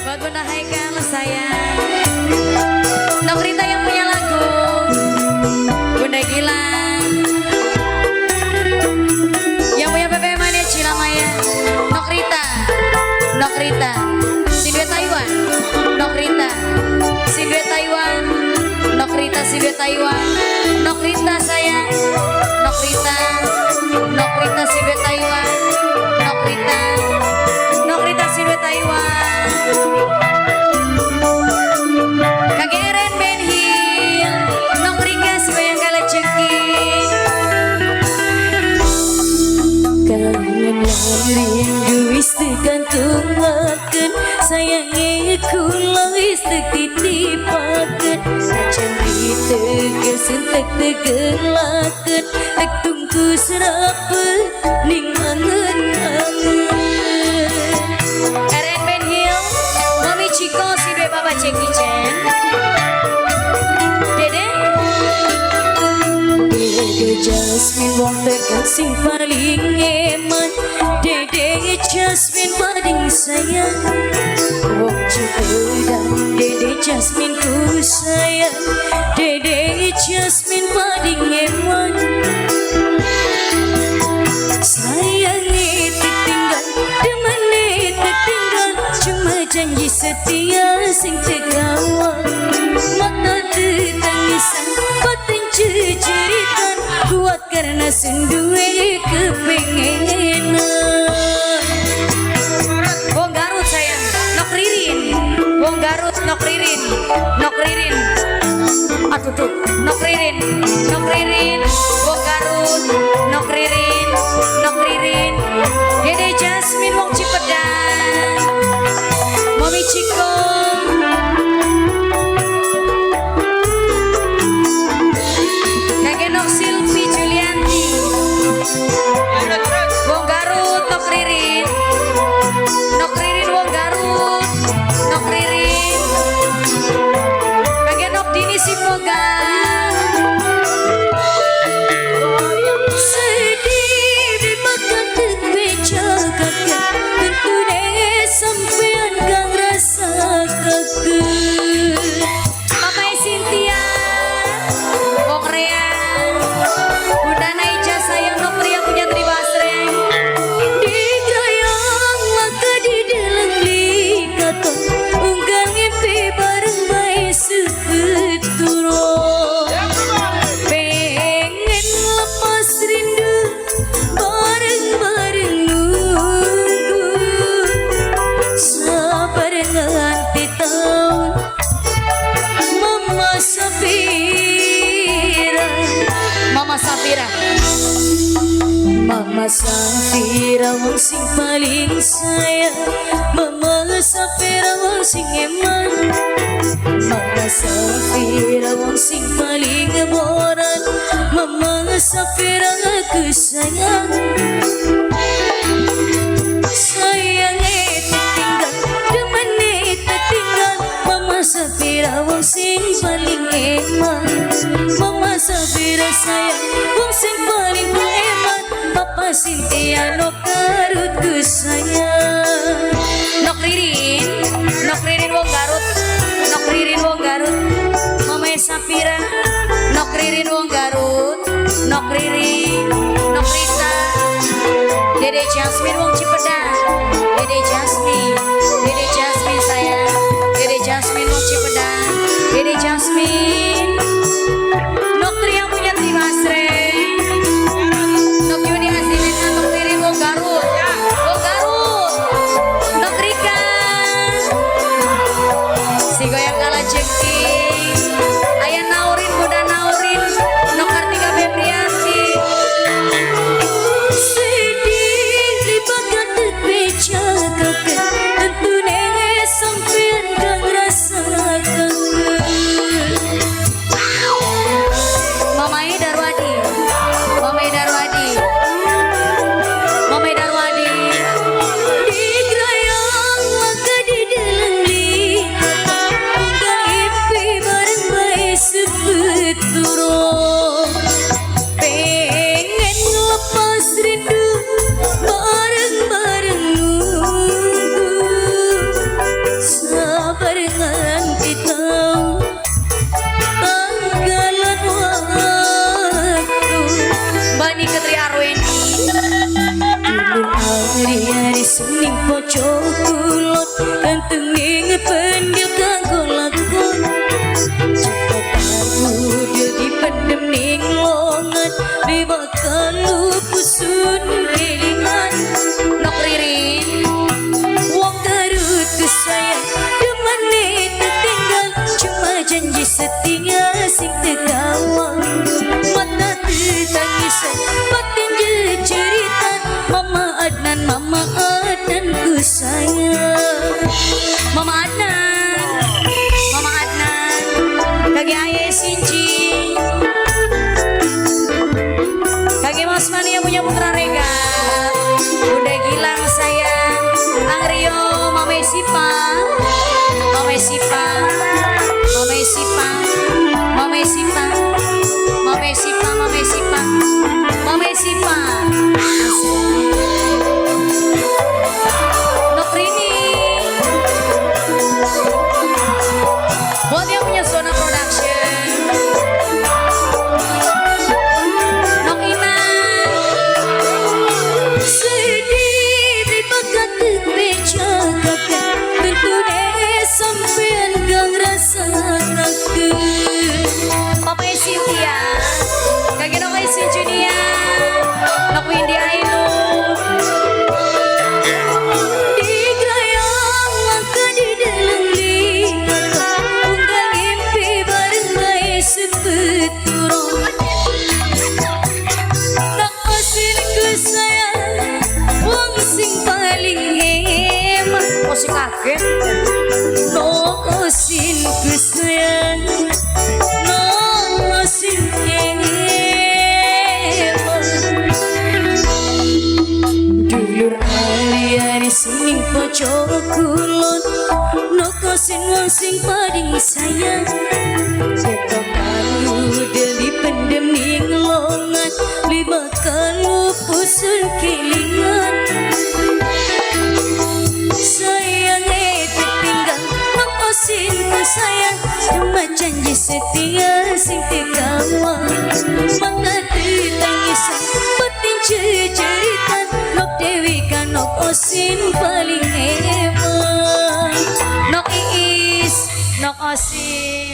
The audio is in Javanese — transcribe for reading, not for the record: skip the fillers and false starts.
Buat Bunda Haikal sayang. Nokrita yang punya lagu. Bunda Gilang. Yang punya PP Mania Cilamaya. Nokrita. Nokrita. Sindue Taiwan. Nokrita. Sindue Taiwan. Nokrita Sindue Taiwan. Nokrita sayang. Nokrita. Nokrita Sindue Taiwan. Nokrita. Nokrita Sindue Taiwan. KGRN Ben Hill. Nokrika si bayang kalajengking. Kangen lan rindu wis digantungaken, sayange kula wis dititipaken, najan diteger sentek tegelaken, tek tungku serapet ning angen-angen. RN Ben Hill, Mami Chico si dua Papa Jackie Chan. Dede, Dede Jasmine wong tekan sing paling eman, Dede Jasmine paling sayang, wong Cipedang Dede Jasmine ku sayang, Dede Jasmine paling eman. Sayange tertinggal, demene tertinggal, cuma janji setia sing tergawa. Mata tetangisan, batin ceceritan, kuat karena senduwe kepengenan. Wong Garut sayang, Nok Ririn, Wong Garut, Nok Ririn, Nok Ririn. Aduh tuh, Nok Ririn, Nok Ririn, Wong Garut, Nok Ririn, Nok Ririn. Dede Jasmine Wong Cipedang, Mami Chico. Kakek Nok Silvi Julianti. Wong Garut, Nok Ririn. Nok Ririn Wong Garut, Nok Ririn. Kakek Nok Dini Sipogan. Sedih dimakan tepecakaken, tentune sampean kang rasakaken. Mama Cynthia, Wong Reang, Bunda Naija sayang Nok Ria punya Tri Basreng. Digrayang maka di dalam likaton, unggal ngimpi bareng bae sepeturo. Pengen lepas rindu bareng-bareng nunggu, sabar nganti tahun Mama Safira. Mama Safira. Mama Safira wong sing paling sayang, Mama Safira wong sing eman, Mama Safira wong sing paling moral, Mama Safira aku sayang. Sayange tertinggal, demene tertinggal, Mama Safira wong sing paling eman, Mama Safira sayang wong sing paling eman, Papa Cynthia no karut ku sayang. Nok Ririn, Nok Ririn Wong Garut, Nok Ririn Wong Garut, Mama Safira, Nok Ririn Wong Garut, Nok Ririn, Nok Rita, Dede Jasmine Wong Cipedang, Dede Jasmine, Dede Jasmine sayang, Dede Jasmine Wong Cipedang, Dede Jasmine, Nok Tri yang punya Tri Basreng, Nok Yuni Azilina, Nok Ririn Wong Garut, Wong Garut, Nok Rika, si goyang kalah jengking, Ayah Naurin, Bunda Naurin, Nok Kartika Febrianti. Sedih libakan tepecakaken, pojok kulon, ganteng pendil kanggo lakon. Cepet aku dipendem ning longan, lima kalu pusun kelingan. Nok Ririn. Wong Garut ku sayang, demene tertinggal, cuma janji setia sing terkawal. Mata tertangisan, batin cerita, Mama Adnan, Mama Adnan ku sayang. Mama Adnan, Mama Adnan, kage Aye Sinci, kage Mas Mani yang punya putra Rega, Bunda Gilang sayang, Angrio, Mama Sipa, Mama Sipa, Mama Sipa, Mama Sipa, Mama Sipa, Mama Sipa, Mama Sipa. Nok Rini. Buat yang punya Zona Production. Nok Ina. Sedih bakat pecakaken, tentune sampean kang rasakaken. Papa Cynthia. Kage Nok Aisin Junior. Nok Windy Ainu. Digrayang langka di dalam lingkaran, unggal ngimpi bareng bae sepeturun. Tak asin ku sayang, wong sing paling hemat. Oh si kaget. No asin ku sayang, no asin hemat. Dulur ari-ari sing pojok kulon, no kosin wong sing paling sayang. Ketok kalu deli pendem ning longan, lima kalu pusun kelingan. Sayang tertinggal, no osin ku sayang, cuma janji setia sing terkawal. Mata tertangisan, batin ceritan, nok Dewi kan nok osin paling hebat. Nok Iis, Nok Osin.